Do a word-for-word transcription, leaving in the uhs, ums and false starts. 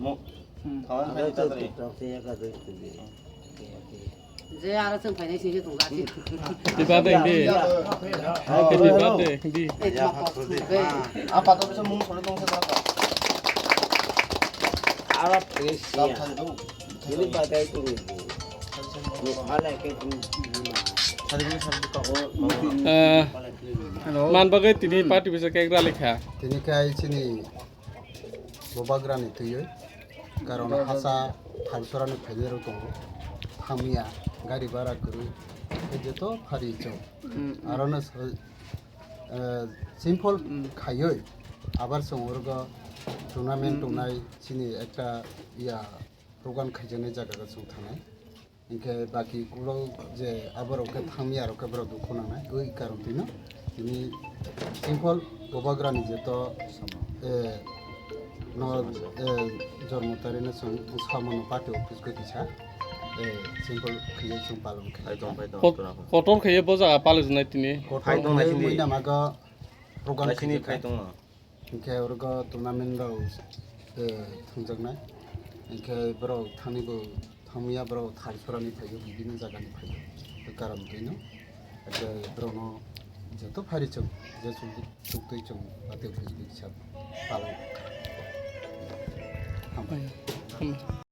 Mo. Hmm. Kawan Ada kali tu, tadi. Tu, tu, tu, tu, tu. Oke, oke. Je aro chwng phainai sini tong jasi. Happy birthday, di. Happy birthday, di. Eh, cuma kok. Apa tu bisa mung solo tong sa ta? Arab Asia. Ini pakai tu. Ada ke tu. Eh, Hello. Man bagwi tini party bisa cake rally kha. Tini khai chini Bubagrani twiwi, karon hasa thalsorani phainai rok tongo, hamya, gari bara kwrwi, tei joto phari chwng. Mm, mm. Arono sa-, eh, simple Mm. khaiwi, abar chwng orgo tournament Mm, mm. tongnai chini ekta ya program khaijaknai jaga o chwng thangnai. Hinkhe baki ulo je aborok khe thangya rok khe borok dukhu nangnai, oi karon twi no tini simple Bubagrani je to, eh, no, eh, jormo tarino chwng samano party office go kisa, eh, simple khiye chwng palon khai. Hai tong, hai tong, Kot-, tura ko. Kotor khiye bo jaga palai jwnai tini. Kotor Hai tong khiye nai sini. Muina maga program Nai sini khai khai tong no. Hinkhe orogo tournament rok, eh, thwngjaknai. Hinkhe borok thani bo thangya, borok thalsorani phaio, bibinno jagani phaio. Tei karon twi no, ate borokno joto phari chwng, je chwng, chwng twi chwng, ate phai twi sa palai. Hambai. Hmm.